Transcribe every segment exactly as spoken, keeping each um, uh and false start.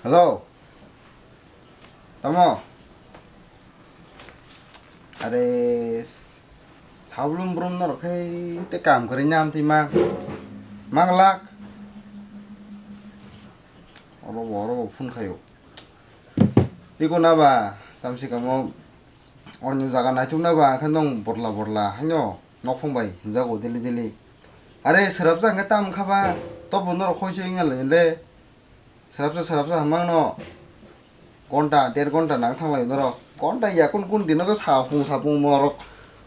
Hello. Tamo? Are, sablum brum norok khai te kam kwrwi nam twi mang. Mang lak. Oro bo, oro bo phone khaio. Tiko na ba, tamsi kamo onyo jaga naithok na ba, khe nong borla borla haino nokphang bai hinjago daily daily. Are, srapsa hwnkhe tam kha ba, tobo norok khoiso wngya le. Srapsa, srapsa hwnmang no gonta, der gonta nang thanglai norok. Gonta ya kun kun dino khe sapung sapung morok.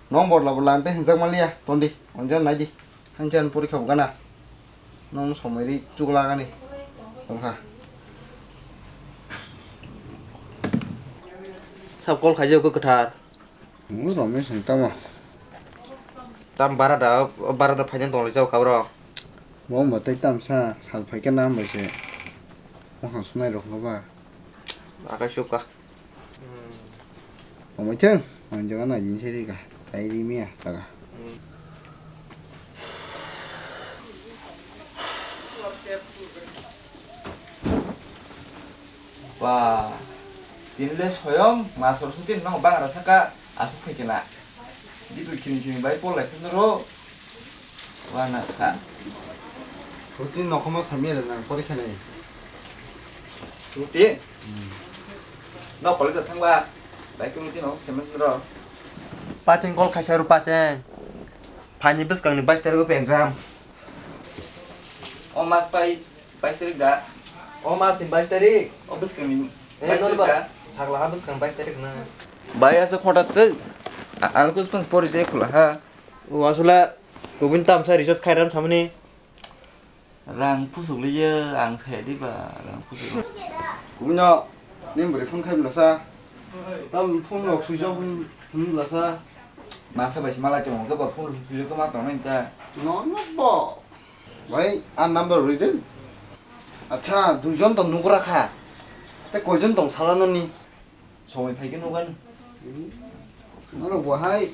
Nong borla borla ang tei hinjak manliya, tondi, onjan naidi. Hanjan porikha bo gana. Nong somoi ri chukla gani. Tongkha. Sab call khaijak khe kwthar. Romesh ni tamo. Tam barada, barada phaina tonglaijak kha bro. Bo wngba tei tamsa sal phaikhe na hambai se. Mohang sunai rok no ba. Akai sukha. Omoi thung, ang jaga na jin se rika. Tai ri miya jaga. Ba, tini le soyong, ma soroswti no bangra saka, aswk phai kena. Di dui khini khini bai pol lai phano ro. Wana kha. Soroswti nokhoma samya le nang pori khanai. Soroswti? No college thangba, bai kunu tino samya ro. Pacheng call khaisa ro pacheng. Phani bwskang ni bais tarik o exam. O mas pai bais tarik da. O mas ni bais tarik. O bwskang ni Eh, bais nol tarik ba. Da. Sagla ha bwskang bais tarik na. Bai asa khota chai. Ang kus pans pori je khula ha. O asula kubun tam sa research khairam samani. Rang pusuk liya ang saya di ba rang pusuk. Kubun no ni bwrwi phone khai blasa. Tam phone rok switch off hwn blasa. Masa bai si malai tong khe ba phone rok switch off ma tong nai ta. No no bo. Bai, a number rwi de. Acha, duijon tong nugra kha. Te koijon tong sala nani? Somoi phai khe nugan. Norok bo hai.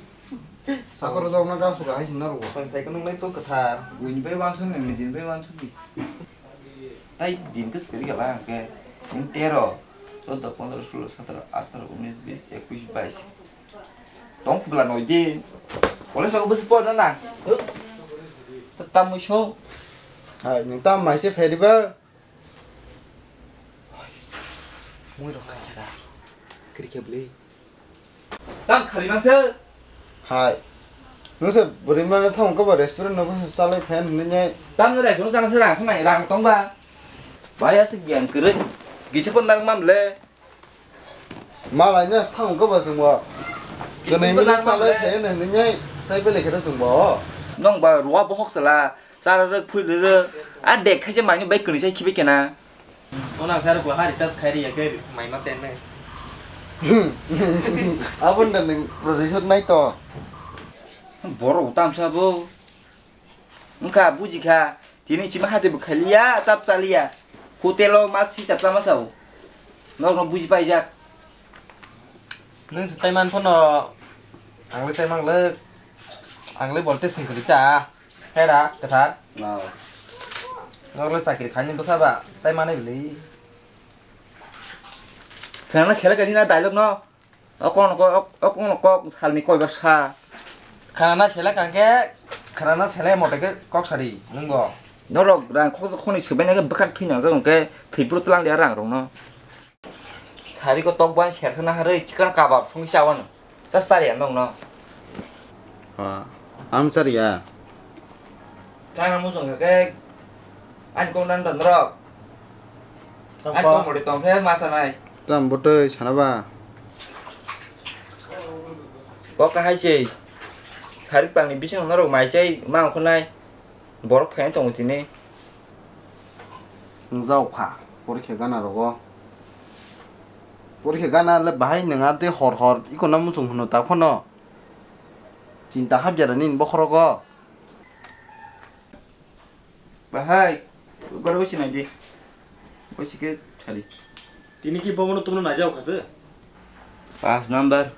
Sakoro jok na gasu ga hai sin norok bo. Somoi phai khe nunglai to kwthar. Buini bai wansuk ni, nijini bai wansuk ni. Tai din khe swkali gala hwnkhe. Nung tero, choddo, pondro, solo, satro, atro, unis, bis, ekwis, bais. Tong khubla noi di. College o bwswk porna na? Ta tamwi so. Hai, nung tam mai se phai diba? Mui rok khai kha da. Kri khe bwlwi. Tam khali mang se. Hai. Nung se bwrwi mano thang ko ba restaurant no ko chalai phan hinwi nai. Tam no restaurant chana se rang khnai rang tong ba. Bai aswk giyan kwrwi. Gisi pon nang mam le. Malai no thang ko ba sung bo. Gisi pon nang mam le. Kwnwi mano chalai phan hinwi nai. Sai bele khe sung bo. Nong ba ruwa bohok sala. Chara rwk, phuri rwk, a dek khaisa manwi bai kwnwi sai khibi kena. Ono ang sai rwk hari charge khai riya khe mai ma sen nai. Aboni da nwng producer nai to. Borok tamsa bo. Wngkha buji kha. Tini chima hati bo khailiya, chap chaliya. Hotel o ma si chap chama sao. Nok no buji paijak. Nwng se chai man phano ang le chai mang le. Ang le bolte sing khali ta. Hera, kwthar. Nao. Norle chakri khaini bwsa ba, chai mani bwlwi. Khana selek ani na dialogue no. Okon ko, okon ko salni koi ba sa. Khana selek angke, khana selek mote ke kok sari, nungbo. Norok rang khok khoni sibai na ke bwkhak thwi nang jagong ke thwi phuru tlang dia rang rong no. Sari ko tok ban ser sana harwi chikan kabab song chawan. Chas tari ang dong no. Ha, am chariya. Chana musong khe ani kong dan dan rok. Ani kong mori tong khe ma sanai. Tam botoi sana ba. Kok kahai sei. Sari pangni bising norok mai sei ma ongkhonai. Borok phai tongo tini. Wngjago kha, porikha gana rogo. Porikha gana le bahai nwnga tei hor hor iko no muchung hwno ta phano. Chinta hapjara nini bokhorogo. Bahai, gora usi nai di. Usi khe thali. Tini ki bomono tumno naijao khase? Pas number.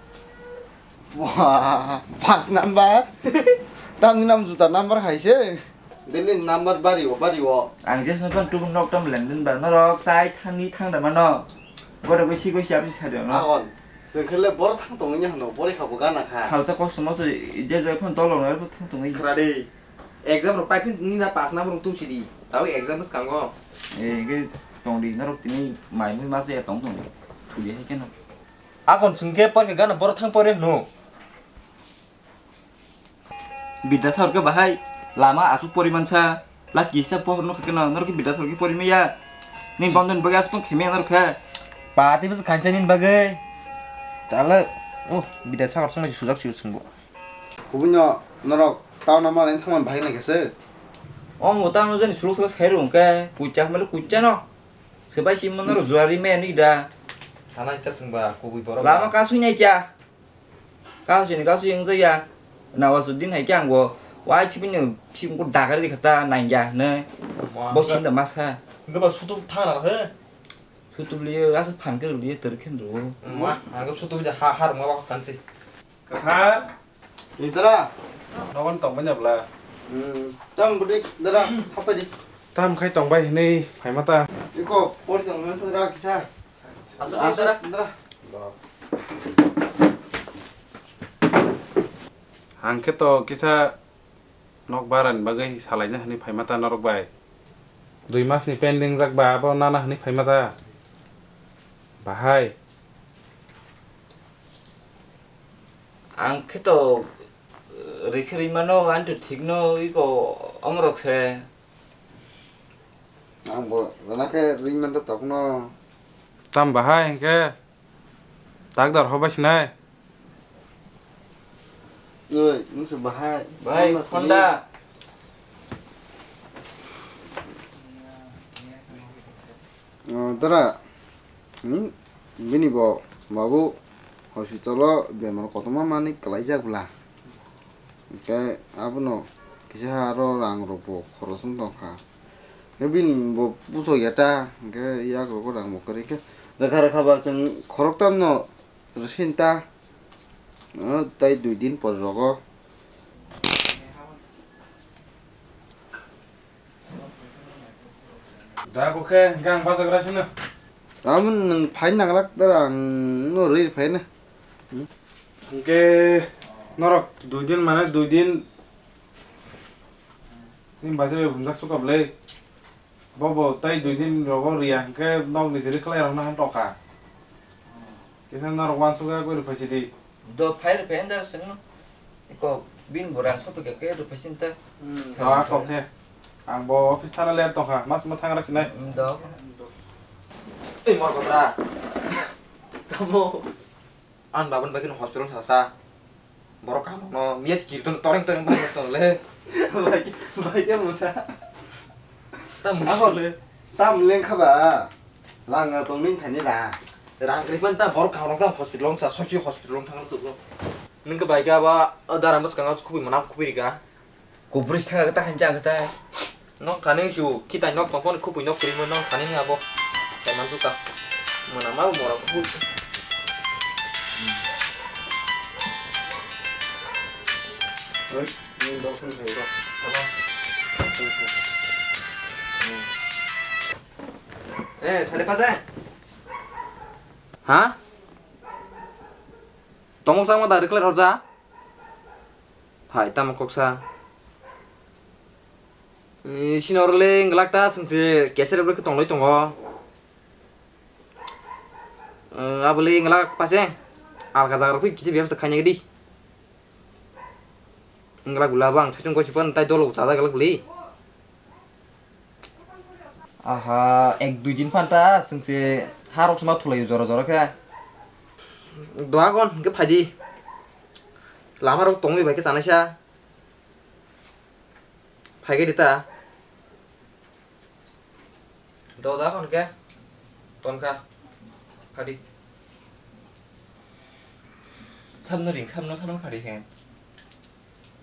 Wah, pas number. Tamni nam juta number hai se. Bini number bari o, bari o. Ang je snopan tu nok tam lendin ba norok chai thangni thang da mano. Goro goi si goi si absi sa de no. Agon. Sengkhle bor thang tongni hano, bori khabo gana kha. Halsa kosto mosto je je phon tolo no thang tongni. Khra de. Exam rok paiphin ni na pass number rok tu sidi. Tao exam skango. E ge tong di norok tini mai mui ma se tong tong. Thuli hai keno. Agon sengke por ke gana bor thang pore no. Bidya sar ke bahai lama asuk poriman sa lak kisa pohor no khakeno norok Bidya sar ke porimaya ni bondon bagi asuk khemaya norok kha. Pati bus khancha nin bagai. Tala oh Bidya sar sung sujak sujak sungbo. Kubunyo norok tao nama lain thangman bahai na kese. Ong utang jani suluk suluk sai rung ke kucha melu kucha no. Sebai si mono jurari me ni da. Hana ita sungba kubui borok. Lama kasui nai kya. Kausini kausui wngjakya. Nawazuddin hai khe ang bo wai sibini phikung dagari rikha ta nangya hinwi. Bo sinda masa. Hwnkhe ba sutuk thangna he. Sutuk liye asa phan khe liye ter khen ro. Ma, ang sutuk de ha har ma ba khan si. Kathar. Ni dara. Nogon tong banya bla. Hmm. Tam budi dara hapai di. Tam khai tong bai hinwi phaima ta. Iko pori tong banya dara kisa. Asa dara. Dara. Ang khe to kisa nok barani bagwi salaina hwnwi phaima ta norok bai. Dui masni pending jak ba abo nana hwnwi phaima ta. Bahai. Ang khe to rikhe rimano, ang to thikno iko omorok se. Ang bo rana khe rimano tokno. Tam bahai hwnkhe. Tak dar hobai sinai. Oi, nung se bahai. Bahai, Honda. Oh, dara. Hmm? Bini bo babu hospital o bemar kotorma manwi kwlaijak bwla. Hwnkhe abono kisa aro rang rok bo khoroksa wng tongkha. Hwnkhe bini bo puso ya ta, hwnkhe yak rogo rang bo kwrwi khe rwkha rwkha ba chwng khoroktam no rwsin ta, o, tei dui din pore rogo. Da bo khe hwnkhe ang bachagra sino. Tamo nwng phai nanglak dara ang no rwi phaina. Hmm? Hwnkhe norok dui din mane dui din ni bacha bai phunjak suka bwlai. Bobo tei dui din rogo riya hwnkhe nok ni jiri khlai rok no han tokha. Kisa norok uansuk ya gori phaisidi. Do phai rw phai andar sengno. Iko bin bo rang sopika ke rw phai sinta. Hmm. Sa Doa rw kok khe. Ang bo office thana ler tongkha. Mas ma thangra sinai. Hmm, do. Ei mor kotra. Tamo. An babun bagin hospital sasa. Borok kaham no mias kirton toreng toreng bahas ton le. Bai, bai ke musa. Tam Ahol. Musa le. Tam leng kha ba. Lang tong ning thani da. Rang kripan ta borok kaham rok tam hospital sa sosi hospital thang su. Ning ke bai ga ba dara mas kanga kubui mana kubui ga. Kubris thang ta khan jang ta. Nok thani su kitai nok tongphon khupui nok kwrwi mo nok thani abo. Kaiman tu ta. Mona ma mora khupui. Oi, ni dok ni hai ro. Abo. Eh, sale pa jai? Ha? Tongmok changma da rikle roja? Hai, tamo koksa. Eh, sini oro le nglak ta, sengse keser ble ke tonglai tongo. Eh, abo le nglak pase. Alka jaga rok kisa bebasta khainai di. Nglak gula bang, saichung kosi pan, tai dolo cha jaga le. Aha, ek dui din phanta, sengse harok sema thulai jora jora khe. Doagon, ke phadi. Lama rok tongwi bai ke chanai sa. Phaikhe rita. Doda hon khe. Tonkha. Phadi. Samno ring, samno, samno phadi khe.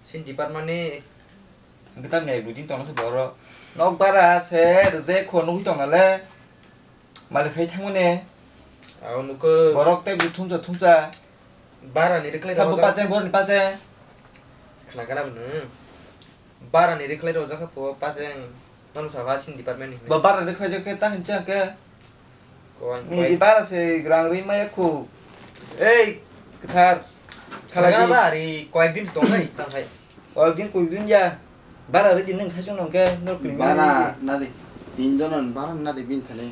Sin department ni. Hwnkhe tamni ek dui din tongna se borok. Nok bara se rwjak kho nugwi tongna le. Malik khai thangmani. Ang nukho. Borok tei bo thumsa thumsa. Bara ni rikle. Sabo kabo pase, bor ni pase. Khna kana bwno. Bara ni rikhlai rojak kha po, paseng. Nono saba sin department ni. Ba bara rikhlai jak khe ta hincha khe. Ko ang Ni koi. Bara se grang ri maya khu. Ei, kthar. Khala Khala di. Ba ri koyek din tong nai, tang hai. Koyek din, koyek din ya. Bara ri din nang sai sung nang khe, nor kri Bara maya. Nadi. Tin jono bara nadi bin thani.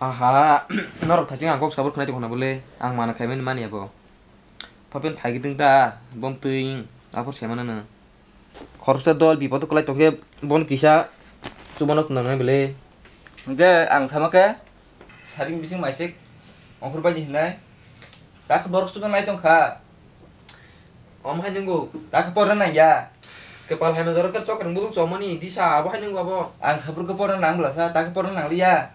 Aha, norok thajing ang kok sabur khwnai tongkha na bole. Ang mana khaimani mani abo. Phapen phai giteng ta, bom twi, aphor se mana no. Khoroksa dol bipodo kwlai tongkhe bon kisa chubanok nangnai bele. Hwnkhe ang sama khe saring bising maisik ongkhor bai hinai. Takhe borok chubanai tongkha. Om hai nungo. Takhe porna nangya. Kepal hai major khe chokra buluk chomani disa abo hai nungo abo. Ang sabruk khe porna nang bwlasa, takhe porna nangliya.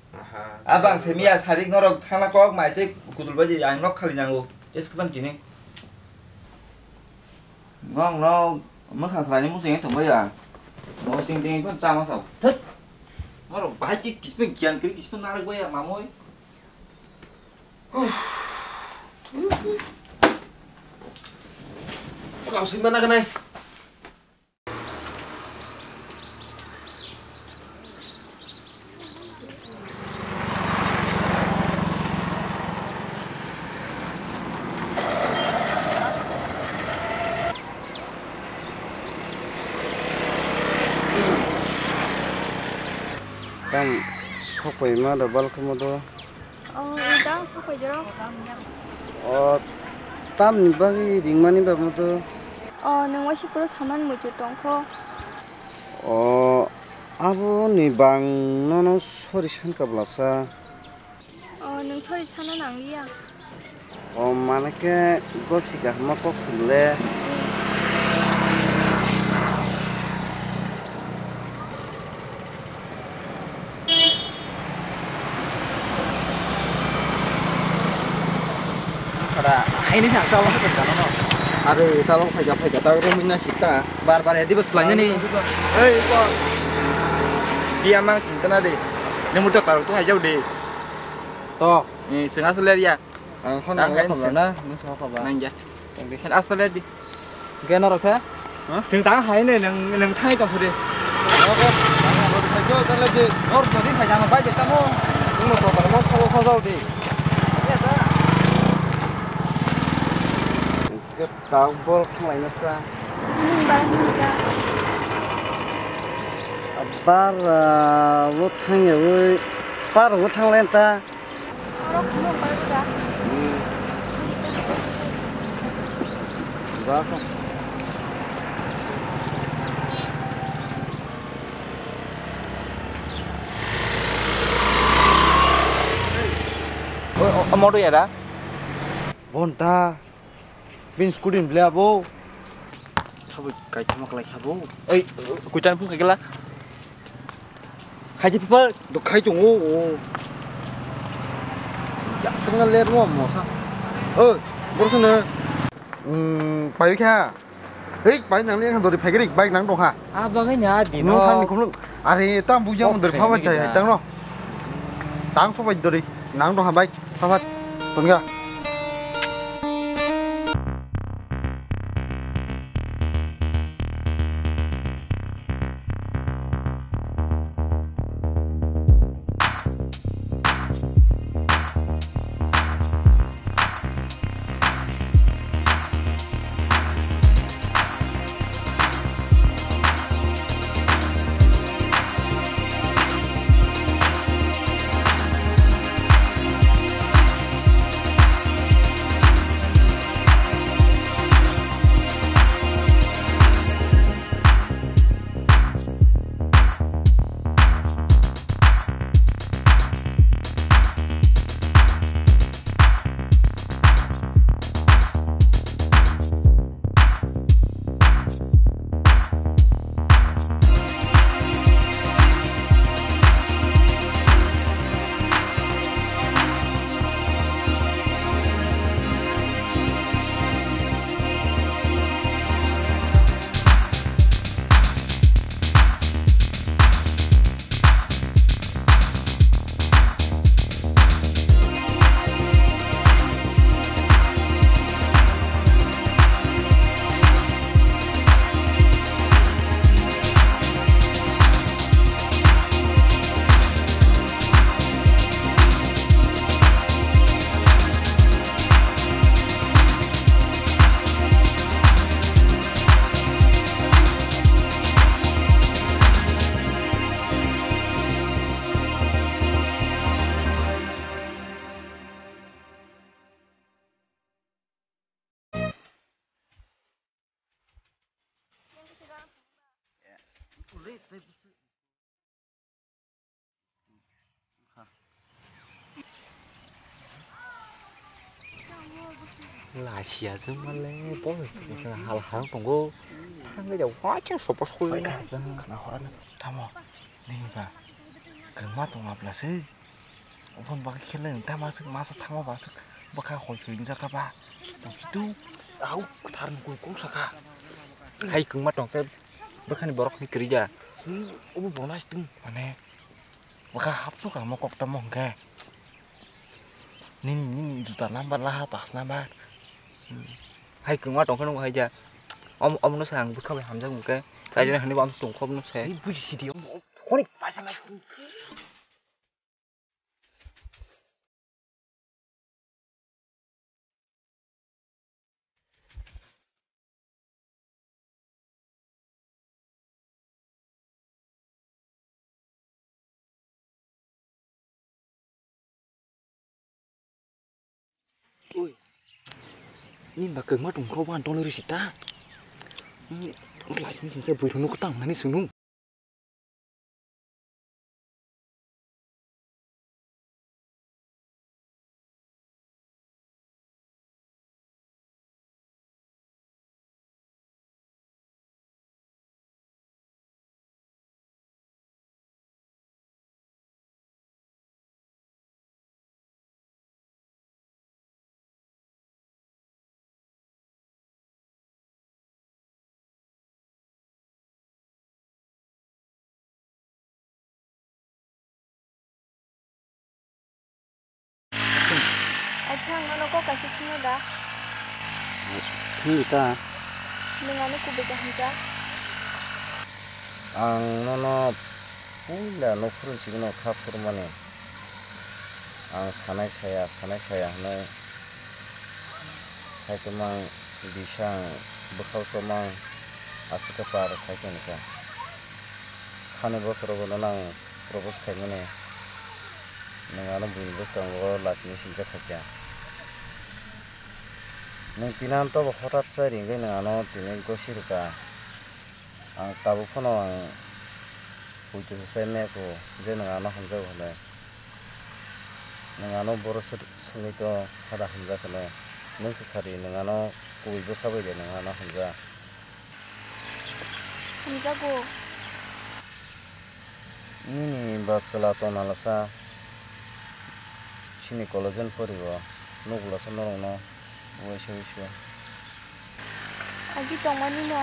Aha, Abang semiya sarik norok thangna kok maisik kutul bai di, ang nok khali nango. Jes khe ban tini. Nong no mwkhang salai ni muchung tong bai ya. Mo ting ting phan chama sao. Thut. Norok bahai ki kispin kian kri kispin narak bai ya mamoi. Kam sing mana kanai. Tam sokoi ma da balkamo do. O, da sokoi jero. O, tamni bagwi ringmani ba mudu? O, nwng waisa phuru saman muitu tongkho. O, aboni bang nono sori sankha bwlasa? O, nwng sori sana nangliya. O, mane khe gosi kaham kok swngle. Khada, haini thang, tabok hai thang, no? Are, tabok phaikha, phaikha, ta romwi na sita. Bar bar edi bo swlainani. Ei, ko. Dia mang tana de. Ni muta parok tu hai jau de. To. Ni singa sule dia. Ang khon Ang ang hai khon se. Na, nung sa khon ba. Nang ya. Ang de khen asale di. Ge norok khe? Ha? Sing tang hai ne nang, nang thai tong sudi. Norok khe? Ang norok khe jo tale di. Nor jodi phai jama bai de tamo. Nung to tale mo kho kho jau di. Ya da. Ge tau bol khlai na sa. Nung bai nung ka. Bar, ah, wo thang ya wo. Par wo thang len ta. Oro khumuk bai buda. Hmm. Ba ko. O, o, o, moto ya da? Bonta. Bin scooty ni ble abo. Sabo kai thama klai sabo. Oi, kuchan phung kagela. Khai je papa. Do khai tongo o. Ya, sanga ler mo mo sa. O, borso na. Hmm, pai kha. Hei, pai nang le dori phai gari bike nang dong ha. A bagwi ni a di Nung no. Thang ni khumlung. Are, tam buja mo dori phai thai tang no. Tang so bai dori nang dong ha bike. Sabat, tongya. Lasia jwng male, bo hal hang tongo. Thangwi da wacha sopo soi na. Khna hora na. Tamo, nini ba. Kengma tong apla se. Obon bagwi khe le ta masuk masa thango basuk bwkha hoi hoi wngjakha ba. Tongsitu. Au, kwthar nukung kung saka. Hai kengma tong khe bwkhani borok ni kwrwi ja. Ui, obo bonai situng. Mane, bwkha hapsuk ang mo kok tamo hwnkhe. Nini, nini juta number laha, pas number. Hmm. Hai kengma tong khe nung hai ja. Om, om no sa ang bwkha bai hamjak mung khe. Chai jani hani bo am tong khop no se. Ui, buji sidi, om, om, konik paisa lai. Oi. Nini ba kwma tong kho wan tong risi ta. Hmm, lai sini sini bui runu kutang mani sunu. Acha, ang nono kok kaisa swngo da? Swngdi ta. Nwng ano kubui kaham jak? Ang nono puila no phuruni simi no kha phurmani. Ang sanai saya, sanai saya hwnwi hai tongmang bisang bwkhao somang aswk khe par khai tongkha. Khani bosorogo nono ang propose khaimani, nwng ano buini bwskango lachini sinijak khaikha. Nwng tini ano tobo hothat chai ringwi nwng ano tini gosi rwkha. Ang tabuk phano ang poito se sai maya kho je nwng ano hamjago hwnwi. Nwng ano boro swk-, swngwi to hada hamjak hwnwi. Nwng se sadi nwng ano kubui bwkha bai de nwng ano hamjak. Hamjago. Nini ba chwla tongna lasa chini college-o pori o, nugo lasa norokno uaisa uaisa. Agi tongmani no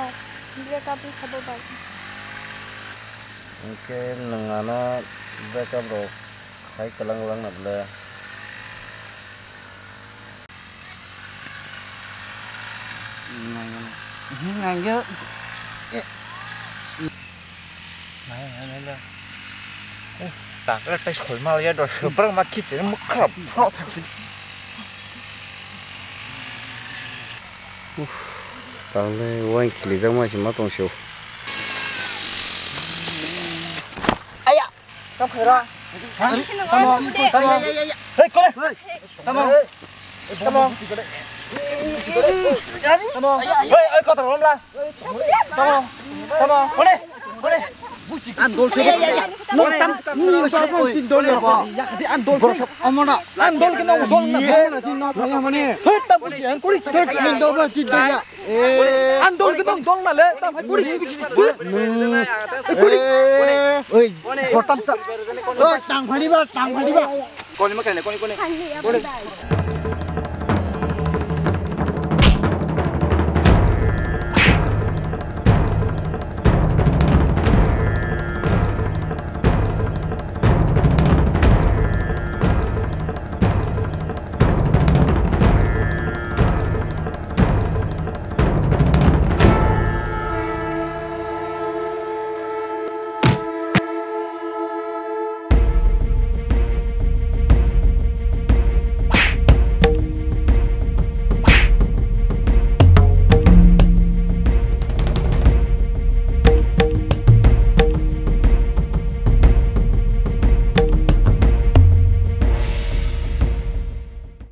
break up wngkha bo bai. Hwnkhe nwng ano break up rok khai kwlang kwlang na bwle? Nangya. Nangya. Nangya, nangya. Eh, takla tai soi mal ya, do sopra ma kip se mukha. Uff, tangle wine kilijak ma se ma tong se. Aya. Kam khaira. Tamo. Hey, kole. Tamo. Tamo. Tamo. Hey, hey, kotor romla. Tamo. Tamo. Kole. Kole. Andol se. No tam. Ni sabo tin dol ya ba. Ya di andol. Amona. Andol ke no dol na. Mane. Hey, tam. Kuli. Tin dol ba tin dol ya. Eh. Andol ke dong dong na le, tam hai kuri. Kuri. Eh. Oi, botam sa. Oi, tang phani ba, tang phani ba. Koni ma kene, koni, koni.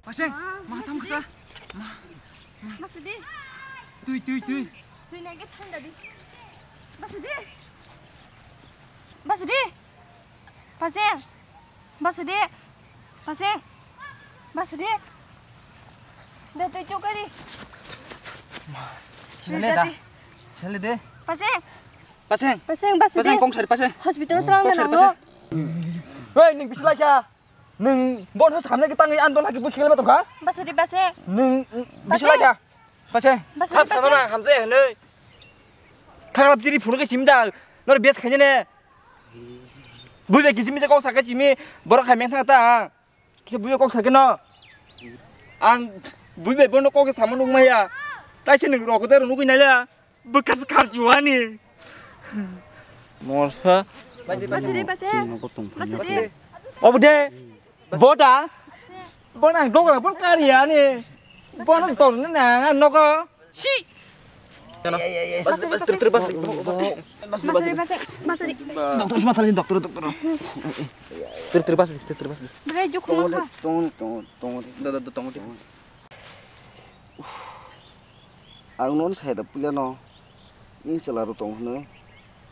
Paseng, ma tam kasa. Ma, ma. Masudi. Tui, tui, tui. Tui nage thanda di. Masudi. Basa di. Paseng. Basa di. Paseng. Basa di. Da twi chukari. Sini da. Sini de. Paseng. Paseng. Paseng, basa di. Paseng, kong sari paseng. Hospital tang na nang no. Hei, ning bislai kha. Nung bon ho samna ki tangwi andol haki bui khikhlai ma tongkha? Basa di basa. Nung bisi lai kha. Basa. Basa, sab basa. Sama na hamjai hwnwi. Khaklap jiri phunu khe sim da. Nor bes khaina ne. Bui bai kisi misa kok sakhe simi borok hai meng thang ta. Kisa bui bai kok sakhe no. Ang bui bai bono kok sama nung maya. Tai se nung rok jero nugui nai la. Bwkha se kharchiwani. Morsa. Basa di basa. Nogo tong phai. Basa di. Obo de. Boda. Bon ang dogra bon kariya ni. Bon ang tong na na nogo. Si. Basa di basa. Basa di basa. Basa di. Doktor sima thali doktor doktor. Tir tir basa di tir tir basa di. Brai jukhu ma kha. Tong tong tong. Da da tong tong. Ang nono sai da puila no, nini chwla rw tong hwnwi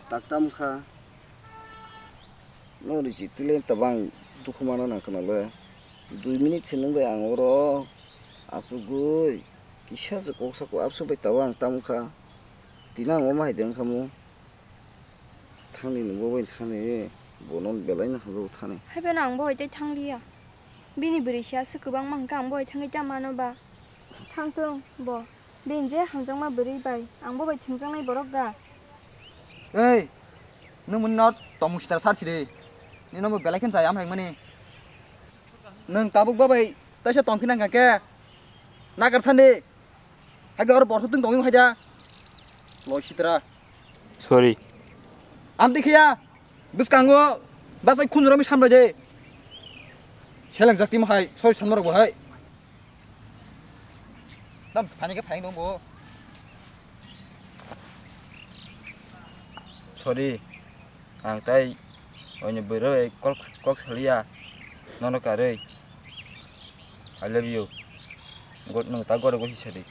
tak tam kha. No risi tile tabang dukhu mana nang khna le. Dui minute se nung bai ang oro achugwi kisa se kok sako abso bai tabang tam kha. Tini ang omo hai de wng kha mu. Thangni nungbo bai thani, bono belai no hamjagwi thani. Hai phano ang bo hai tei thangliya. Bini bwrwi se aswk kwbangma hwnkhe ang bo hai thangwi tamo ano ba? Thangthung bo. Bini je hamjakma bwrwi bai ang bo bai thwngjaknai borok da. Ei, nwng mwnwi no tongmung sitra sar siri. Nino bo belai khe chaya hamhaimani. Nwng tabuk bo bai taisa tongphi nang kha khe nakar sandi. Hai oro borsa tong tongwi hai da. Loi sitra. Sorry. Amtwi khiya. Bwskango bachai khunjurami sambai de. Seleng jakti ma hai, sorry sanma rok bo hai. Dam phani khe phai dong bo. Sorry. Ang tai oini bwrwi kok kok saliya. Nono karwi. I love you. Got nung ta gora go hisadi.